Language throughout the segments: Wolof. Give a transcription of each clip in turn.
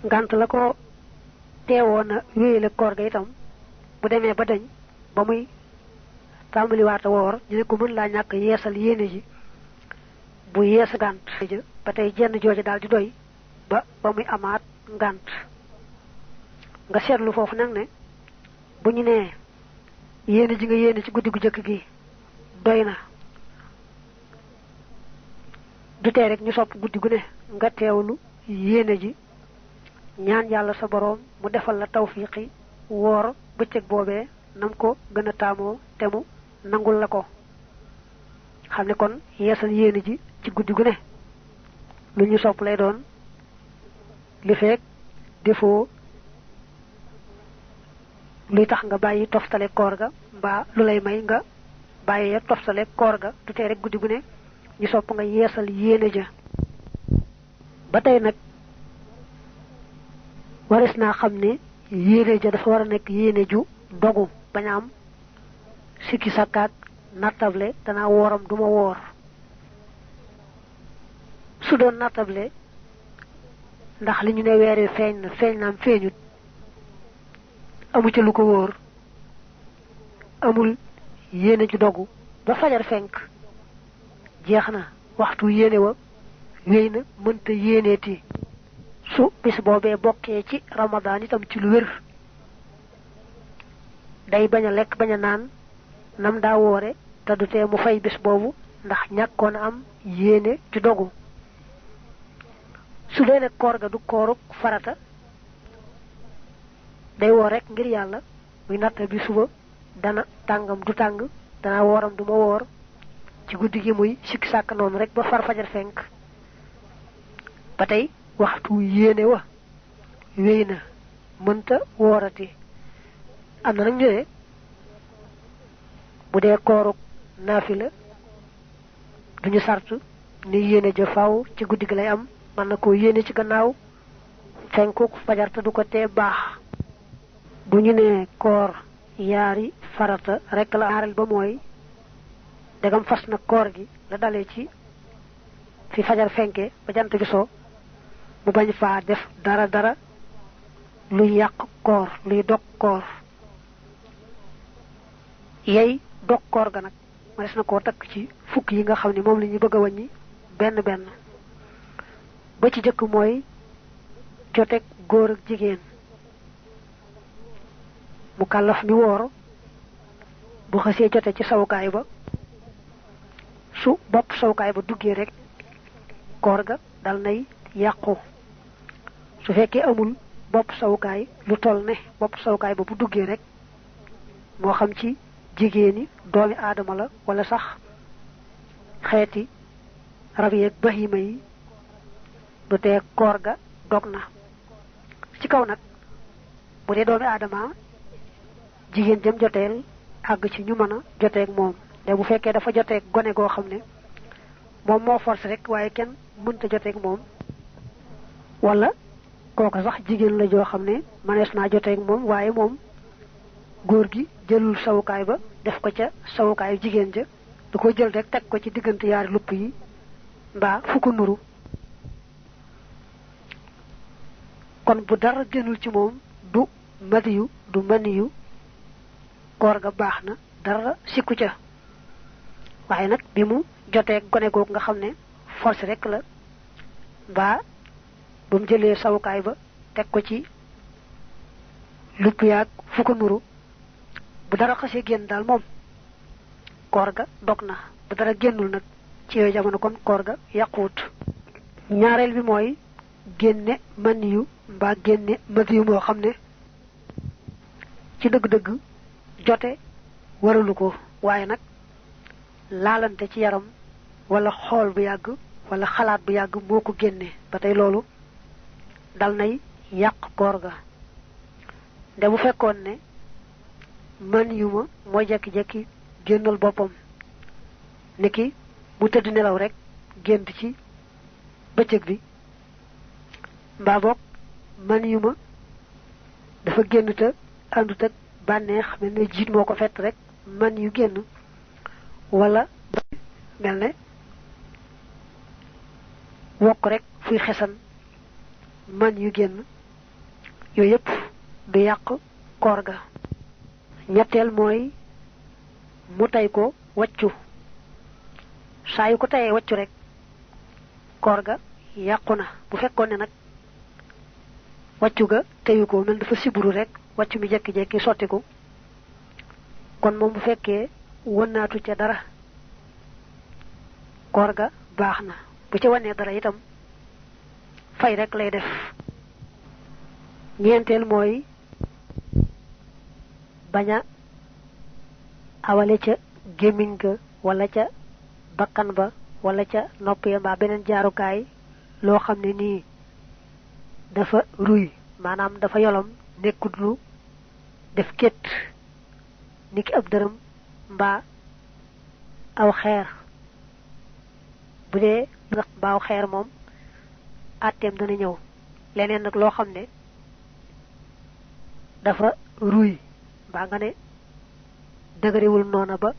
ngant la ko teewoon a wéyale koor ga itam bu demee ba dañ ba muy tàmbaliwaata woor ñu ne ko mën laa ñàkk yeesal yéene ji bu yees ngant ba tey jenn jooju daal di doy ba muy amaat ngant nga seetlu foofu nag ne bu ñu nee yéene ji nga yéene ci guddi gu jëkk gi doy na du tee rek ñu sopp guddi gu ne nga teewlu yéene ji ñaan yàlla sa boroom mu defal la tawfiqi woor bëccëg boobee nam ko gën a taamoo te mu nangul la ko xam ne kon yeesal yéene ji ci guddi gu ne lu ñu sopp lay doon li feek defoo luy tax nga bàyyi toftale koor ga mbaa lu lay may nga bàyyee toftale koor ga du tee rek guddi gu ne ñu sopp nga yeesal yéene ja ba tey nag waris naa xam ne yéene ja dafa war a nekk yéene ju dogu bañ a am sikki sakkaak nattable danaa wooram duma woor su doon nattable ndax li ñu ne weeri feeñ naam feeñut amu ci lu ko wóor amul yéene ju dogu ba fajar fenk jeex na waxtu yéene wa wéy na mënta yéeneeti su bis boobee bokkee ci ramadaan itam ci lu wér day bañ a lekk bañ a naan nam daa woore te du tee mu fay bis boobu ndax ñàkkoon a am yéene ju dogu su dee nag koor ga du kooruk farata day woor rek ngir yàlla muy natta bi suba dana tàngam du tàng dana wooram du ma woor ci guddi gi muy sikki sàkk noonu rek ba far fajar fenk ba tey waxtu yéene wa wéy na mënta woorati am na nag ñu ne bu dee kooruk naafila duñu sart ni yéene ja faaw ci guddi gi lay am mën na koo yéene ci gannaaw fenkuk fajar te du ko tee baax bu ñu nee koor yaari farata rek la aaral ba mooy dagam fas na koor gi la dalee ci fi fajar fenke ba jant bi so mu bañ faa def dara luy yàq koor luy dog koor yey dog koor ga nag ma des na koo takk ci fukk yi nga xam ne moom la ñu bëgg a wàññi benn ba ci jëkk mooy joteeg góor ak jigéen mu kàllaf mi woor bu xasee jote ci sawukaay ba su bopp sawukaay ba duggee rek koor ga dal nay yàqu su fekkee amul bopp sawukaay lu toll ne bopp sawukaay ba bu duggee rek moo xam ci jigéeni doomi aadama la wala sax xeeti rab yeeg bahima yi du tee koor ga dog na ci kaw nag bu dee doomi aadama jigéen jëm joteel àgg ci ñu mën a joteeg moom te bu fekkee dafa joteeg gone goo xam ne moom moo force rek waaye kenn mënta joteeg moom wala kooka sax jigéen la joo xam ne mënees naa joteeg moom waaye moom góor gi jëlul sawukaay ba def ko ca sawukaayu jigéen ja du ko jël rek teg ko ci diggante yaari lupp yi mbaa fu ko nuru kon bu dara génnul ci moom du madiyu du maniyu koor ga baax na dara sikku ca waaye nag bi mu jotee gone googu nga xam ne force rek la mbaa ba mu jëlee sawukaay ba teg ko ci lupp yaag fu ko nuru bu dara xasee génn daal moom koor ga dog na bu dara génnul nag ci yooyu jamono kon koor ga yàquwut ñaareel bi mooy génne maniyu mbaa génne madiyu moo xam ne ci dëgg-dëgg jote waralu ko waaye nag laalante ci yaram wala xool bu yàgg wala xalaat bu yàgg moo ko génne ba tey loolu dal nay yàq koor ga nde bu fekkoon ne man yu ma mooy jekki-jekki génnal boppam niki bu tëdd nelaw rek gént ci bëccëg bi mbaa boog man yu ma dafa génn te àndut ak bànneex mel ne jiit moo ko fett rek man yu génn wala mel ne wokk rek fuy xesan man yu génn yooyu yépp du yàq koor ga. ñetteel mooy mu tay ko waccu saa yu ko tayee waccu rek koor ga yàqu na. bu fekkoon ne nag waccu ga teyu ko mel dafa siburu rek waccu mi jekki-jekki sottiku kon moom bu fekkee wënnaatu ca dara koor ga baax na. bu ca wanee dara itam fay rek lay def. ñeenteel mooy baña awale ca gémmiñ ga wala ca bakkan ba wala ca nopp ya mbaa beneen jaarukaay loo xam ne nii dafa ruy maanaam dafa yolom nekkut lu def két niki ab dërëm mbaa aw xeer. bu dee nag mbaaw xeer moom àtteem dana ñëw. leneen nag loo xam ne dafa ruy mbaa nga ne dëgëriwul noona ba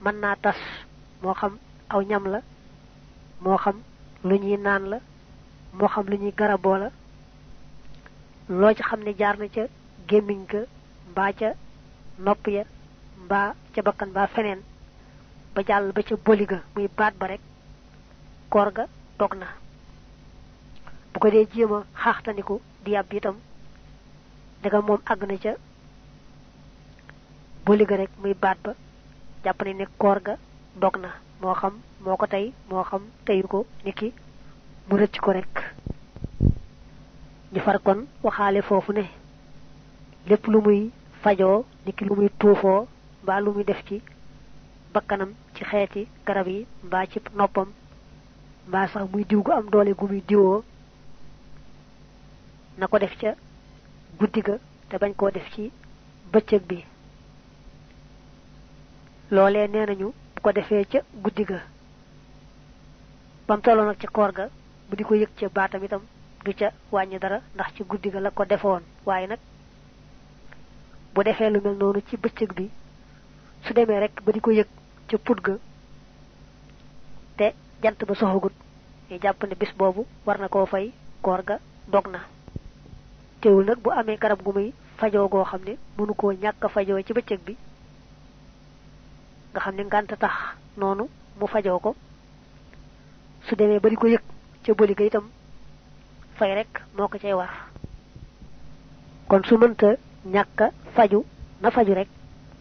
mën naa tas moo xam aw ñam la moo xam lu ñuy naan la moo xam lu ñuy garaboo la loo ci xam ne jaar na ca gémmiñ ga mbaa ca nopp ya mbaa ca bakkan mbaa feneen ba jàll ba ca boli ga muy baat ba rek koor ga dog na. bu ko dee jéem a xaaxtaniku di yàbb itam daga moom àgg na ca boli ga rek muy baat ba jàpp ne koor ga dog na moo xam moo ko tey moo xam teyu ko niki mu rëcc ko rek. ñu far kon waxaale foofu ne lépp lu muy fajoo niki lu muy tuufoo mbaa lu muy def ci bakkanam ci xeeti garab yi mbaa ci noppam mbaa sax muy diw gu am doole gu muy diwoo na ko def ca guddi ga te bañ koo def ci bëccëg bi. loolee nee nañu bu ko defee ca guddi ga bam tolloo nag ca koor ga bu di ko yëg ca baatam itam du ca wàññi dara ndax ci guddi ga la ko defoon. waaye nag bu defee lu mel noonu ci bëccëg bi su demee rek ba di ko yëg ca put ga te jant ba soxagut ñu jàpp ne bis boobu war na koo fay koor ga dog na. teewul nag bu amee garab gu muy fajoo goo xam ne mënu koo ñàkk a fajoo ci bëccëg bi nga xam ne ngànt tax noonu mu fajoo ko su demee ba di ko yëg ca boli ga itam fay rek moo ko cay war. kon su mënta ñàkk a faju na faju rek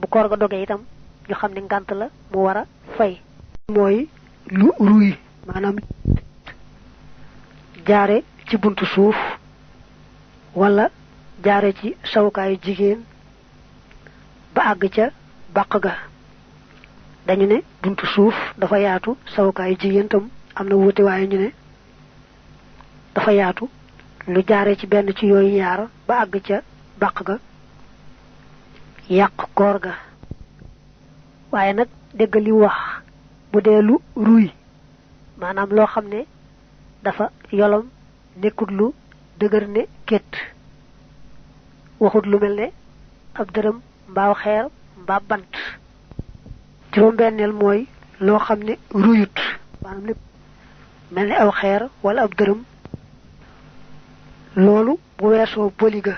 bu koor ga dogee itam ñu xam ne ngànt la mu war a fay. mooy lu ruy maanaam jaare ci buntu suuf wala jaare ci sawukaayu jigéen ba àgg ca bàq ga. dañu ne buntu suuf dafa yaatu sawukaayu jigéen tam am na wuute waaye ñu ne dafa yaatu. lu jaare ci benn ci yooyu yaar ba àgg ca bàq ga yàq koor ga. waaye nag dégg li wax bu dee lu ruy maanaam loo xam ne dafa yolom nekkut lu dëgër ne két waxut lu mel ne ab dërëm mbaaw xeer mbaa bant. juróom-benneel mooy loo xam ne ruyut maanaam lépp mel ne aw xeer wala ab dërëm loolu bu weesoo boli ga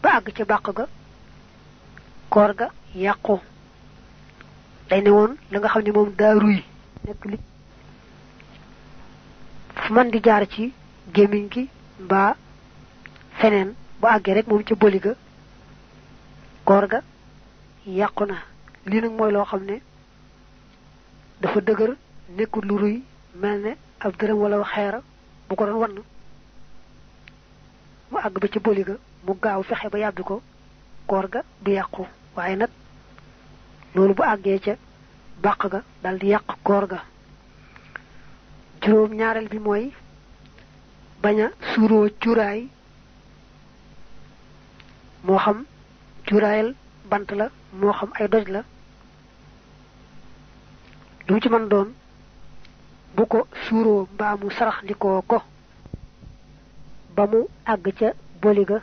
ba àgg ca bàq ga koor ga yàqu. day ne woon la nga xam ne moom daa ruy nekk li fu man di jaar ci gémmiñ gi mbaa feneen bu àggee rek moom ca boli ga koor ga yàqu na. lii nag mooy loo xam ne dafa dëgër nekkul lu ruy mel ne ab dërëm wala xeera bu ko doon wann mu àgg ba ca boli ga mu gaaw fexe ba yàbbi ko koor ga du yàqu. waaye nag loolu bu àggee ca bàq ga dal di yàq koor ga. juróom ñaareel bi mooy bañ a suuroo cuuraay moo xam cuuraayal bant la moo xam ay doj la lu mu ci mën doon bu ko suuroo mbaa mu saraxndikoo ko ba mu àgg ca boli ga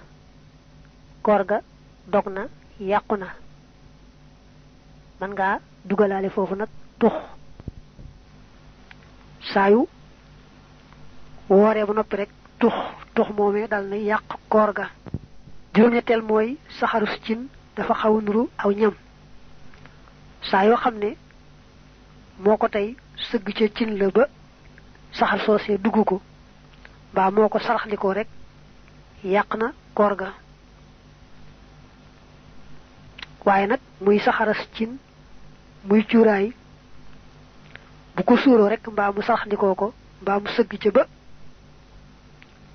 koor ga dog na yàqu na. man ngaa dugalaale foofu nag tux saayu wooree ba noppi rek tux moomee dal na yàq koor ga. juróom-ñetteel mooy saxarus cin dafa xaw nuru aw ñam saa yoo xam ne moo ko tey sëgg ca cin la ba saxar soosee dugg ko mbaa moo ko saraxndikoo rek yàq na koor ga waaye nag muy saxaras cin muy cuuraay bu ko suuroo rek mbaa mu saraxndikoo ko mbaa mu sëgg ca ba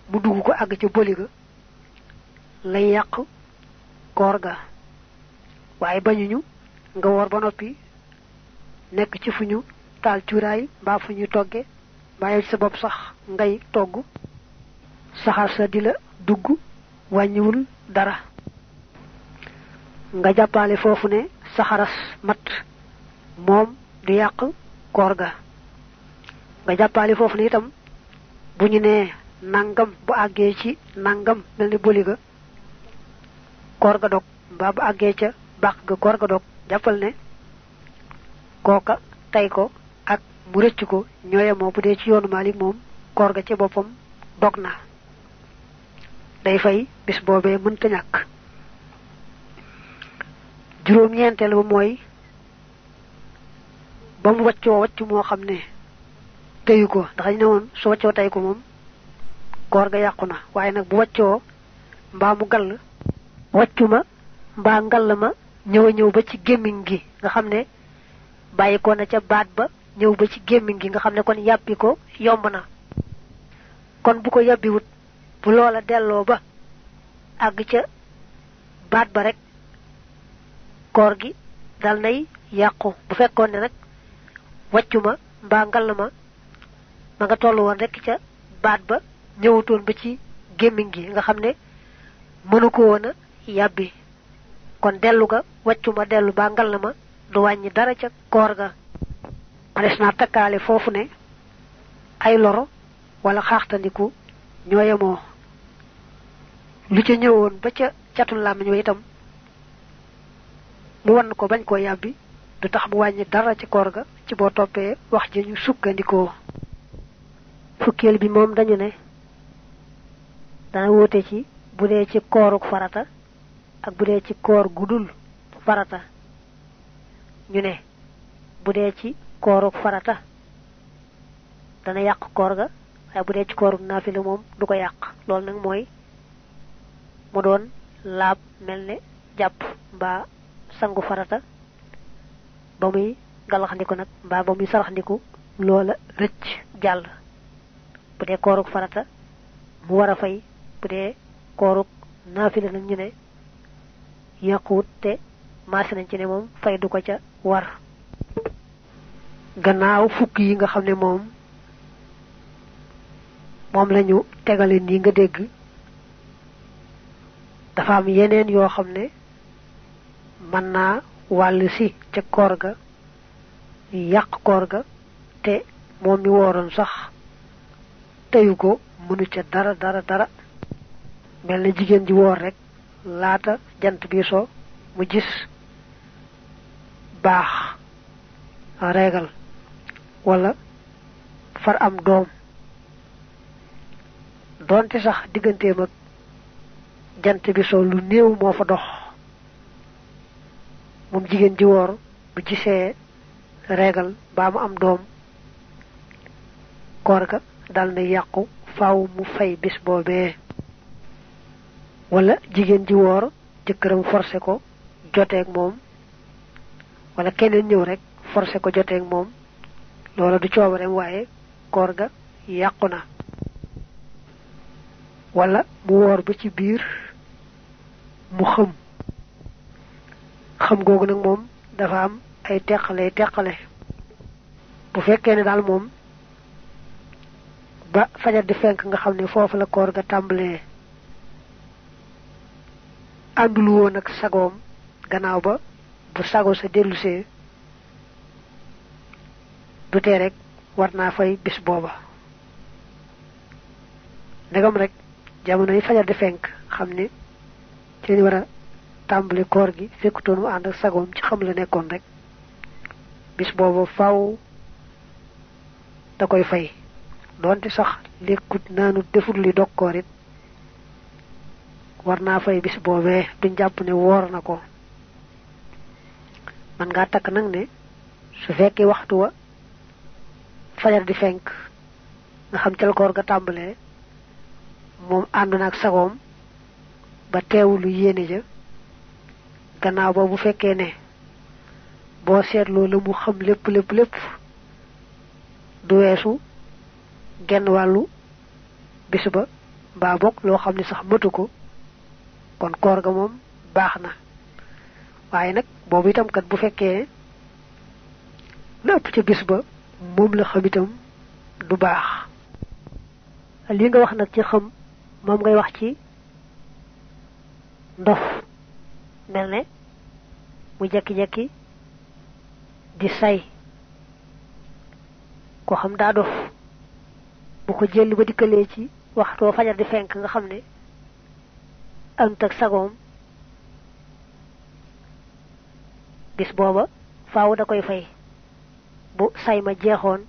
mu dugg ko àgg ca boli ga lay yàq koor ga waaye bañuñu nga woor ba noppi nekk ci fu ñu taal cuuraay mbaa fu ñu togge mbaa yow ci sa bopp sax ngay togg saxaar sa di la dugg wàññiwul dara nga jàppale foofu ne saxaras mat moom du yàq koor ga nga jàppale foofu ne itam bu ñu nee nangam bu àggee ci nangam mel ni boli ga koor ga dog mbaa bu àggee ca bàq ga koor ga dog jàppal ne kooka tey ko ak mu rëcc ko ñooyemoo bu dee ci yoonu Maalik moom koor ga ci boppam dog na day fay bis boobee mënta ñàkk juróom-ñeenteel ba mooy ba mu waccoo wacc moo xam ne teyu ko ndax ñu ne woon su waccoo tey ko moom koor ga yàqu na waaye nag bu waccoo mbaa mu gall waccu ma mbaa ngall ma ñëw ba ci gémmiñ gi nga xam ne bàyyi ko na ca baat ba ñëw ba ci gémmiñ gi nga xam ne kon yàbbi ko yomb na kon bu ko yàbbiwut bu loola delloo ba àgg ca baat ba rek koor gi dal nay yàqu bu fekkoon ne nag waccu ma mbaa ngall ma nga tollu woon rek ca baat ba ñëwutoon ba ci gémmiñ gi nga xam ne mënu ko woon a yàbbi kon dellu ga waccu ma dellu mbaa ngall ma du wàññi dara ca koor ga manes naa takkaale foofu ne ay loro wala xaaxtandiku ñoo yemoo lu ca ñëwoon ba ca catul làmmiñ wa itam mu wann ko bañ koo yàbbi du tax mu wàññi dara ci koor ga ci boo toppee wax ji ñu sukkandikoo fukkeel bi moom dañu ne dana wóote ci bu dee ci kooruk farata ak bu dee ci koor gudul farata ñu ne bu dee ci kooruk farata dana yàq koor ga waaye bu dee ci kooruk naafila moom du ko yàq loolu nag mooy mu doon laab mel ne jàpp mbaa sangu farata ba muy galaxndiku nag mbaa ba muy saraxndiku loola rëcc jàll bu dee kooruk farata mu war a fay bu dee kooruk naafila nag ñu ne yàquwut te maase nañ ci ne moom fay du ko ca war gannaaw fukk yi nga xam ne moom lañu tegale nii nga dégg dafa am yeneen yoo xam ne mën naa wàll si ca koor ga yàq koor ga te moom mi wooroon sax teyu ko mënu ca dara mel na jigéen ji woor rek laata jant bi so mu gis baax reegal wala far am doom doonte sax digganteem ak jant bi so lu néew moo fa dox moom jigéen ji woor bu gisee reegal baa mu am doom koor ga dal na yàqu faaw mu fay bis boobee wala jigéen ji woor jëkkëram forcé ko joteeg moom wala keneen ñëw rek forcé ko joteeg moom loola du coobareem waaye koor ga yàqu na wala mu woor ba ci biir mu xam googu nag moom dafa am ay teqale bu fekkee ne daal moom ba fajar di fenk nga xam ne foofu la koor ga tàmbalee àndul woon ak sagoom gannaaw ba bu sago sa dellusee du tee rek war naa fay bis booba ndegam rek jamono yi fajar di fenk xam ne ci lañu war a tàmbali koor gi fekkutoon mu ànd ak sagoom ci xam la nekkoon rek bis booba faaw da koy fay doonte sax lekkut naanut defut li dog koor it warna fay bis bobé duñ japp ne wor nako man nga tak nak ne su fekke waxtu wa fajar di fenk nga xam ci koor ga tambalé mom andu nak sagom ba teewulu yene ja gannaaw ba bu fekke ne bo seetlo la mu xam lepp du wessu genn walu bis ba ba bok lo xamni sax matuko kon koor ga mom baxna waye nak bobu itam kat bu fekke lepp ci bis ba mom la xam itam du bax li nga wax nak ci xam mom ngay wax ci ndof melne mu jekki-jekki di say ko xam da dof bu ko jël ba dikale ci waxto fajar di fenk nga xamne ant ak sagom bis boba faaw da koy fay bu say ma jeexoon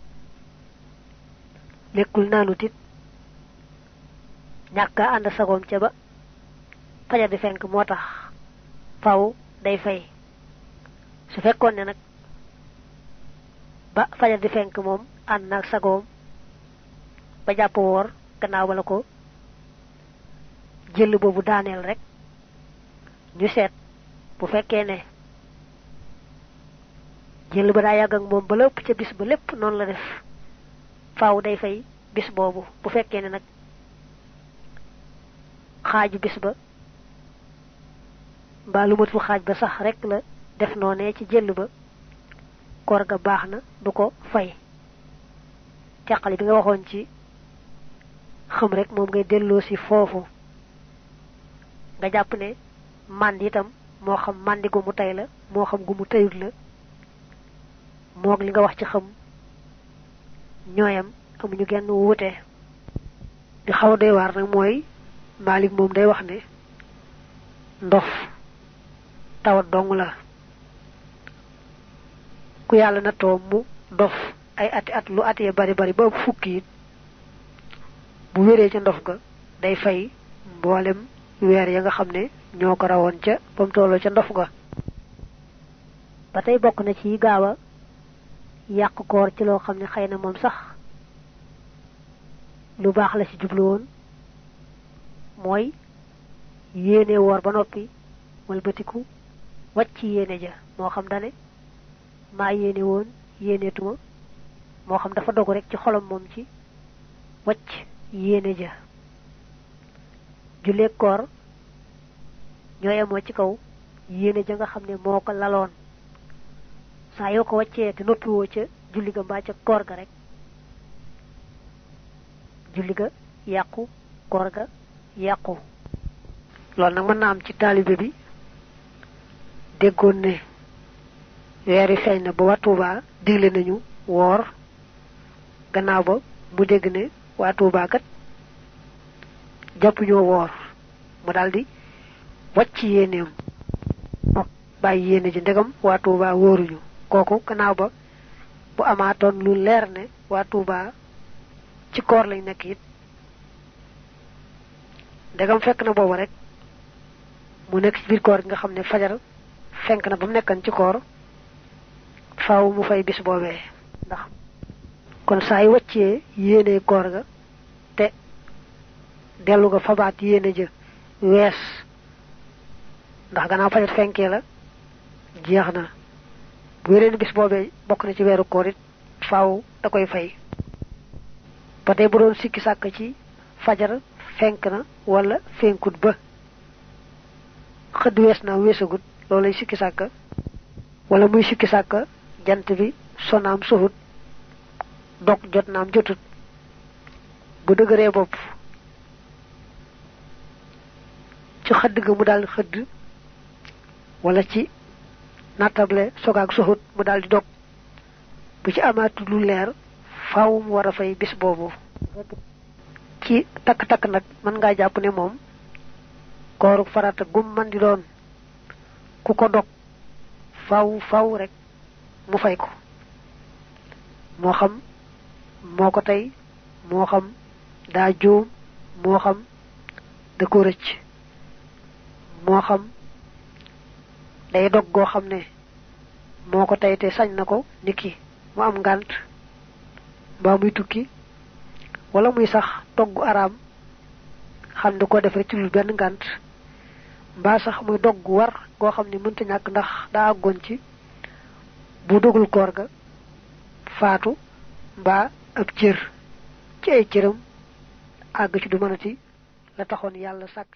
lekul nanu tit ñaka and sagom ca ba fajar di fenk motax faaw day fay su fekkone ne nak ba fajar di fenk mom and nak sagom ba japp wor gannaaw wala ko jël bobu daanel rek ñu sét bu fekké né jël ba da yag ak mom ba lepp ci bis ba lepp non la def faaw day fay bis bobu bu fekké né nak xaju bis ba ba lu matu xaj ba sax rek la def noné ci jël ba koor ga baxna du ko fay tekkali bi nga waxon ci xam rek mom ngay dello ci fofu nga japp ne mandi itam mo xam mandi gu mu tay la mo xam gu mu tayut la mok li nga wax ci xam ñoyam amuñu genn wuté di xaw day war nak moy malik mom day wax ne ndof taw dong la ku yalla na to mu dof ay at lu at ya bari ba fukki bu wéré ci ndof ga day fay mbolem wér ya nga xamné ñoko rawon ca bam tolo ca ndof ga batay bok na ci gaawa yak koor ci lo xamné xeyna mom sax lu bax la ci jublu won moy yene wor ba nopi wal batiku wacc yene ja mo xam dane ma yene won yene tuma mo xam dafa dogu rek ci xolam mom ci wacc yene ja julé koor ñoy mo ci kaw yene ja nga xamne moko lalon sa yo ko wacce te nopi wo ca julli ga ba ca koor ga rek julli ga yaqku koor ga yaqku lool nak man na am ci talibé bi déggoon ne weeri feeñ na ba waa Tuuba digle nañu woor gannaaw ba mu dégg ne waa Tuuba kat jàpp ñoo woor mu daldi wàcc yéeneem bàyyi yéene ji ndegam waa Tuuba wóoruñu kooku gannaaw ba bu amaatoon lu leer ne waa Tuuba ci koor lañ nekk it ndegam fekk na boobu rek mu nekk ci biir koor nga xam ne fajar fenk na bam nekkan ci koor faaw mu fay bis bobé ndax kon say wacce yene koor ga te delu ga fabat yene je wess ndax gannaaw fajar fenké la jeexna bu yeneen bis bobé bok na ci wéru koor it faaw da koy fay patay bu doon sikki sak ci fajar fenk na wala fenkut ba xëd wess na wessagut lolay sikki saka wala muy sikki saka jant bi sonam suhut dok jot naam jotut bu deugere bop ci xëdd ga mu dal xëdd wala ci natable sogak suhut mu dal di dok bu ci amatu lu leer faaw mu wara fay bis bobu ci tak tak nak man nga japp ne mom koru farata gum man di doon ku ko dok faaw rek mu fay ko mo xam moko tay mo xam da joom mo xam da ko recc moo xam day dog goo xam ne moo ko tey te sañ na ko niki mu am ngànt mbaa muy tukki wala muy sax togg araam xam ne ko defee ci lu benn ngànt mbaa sax muy dogg war goo xam ne mënta ñàkk ndax daa àggoon ci bu dogul koor ga faatu mbaa ab cër ci ay cëram àgg ci du mënati la taxoon yàlla sàkk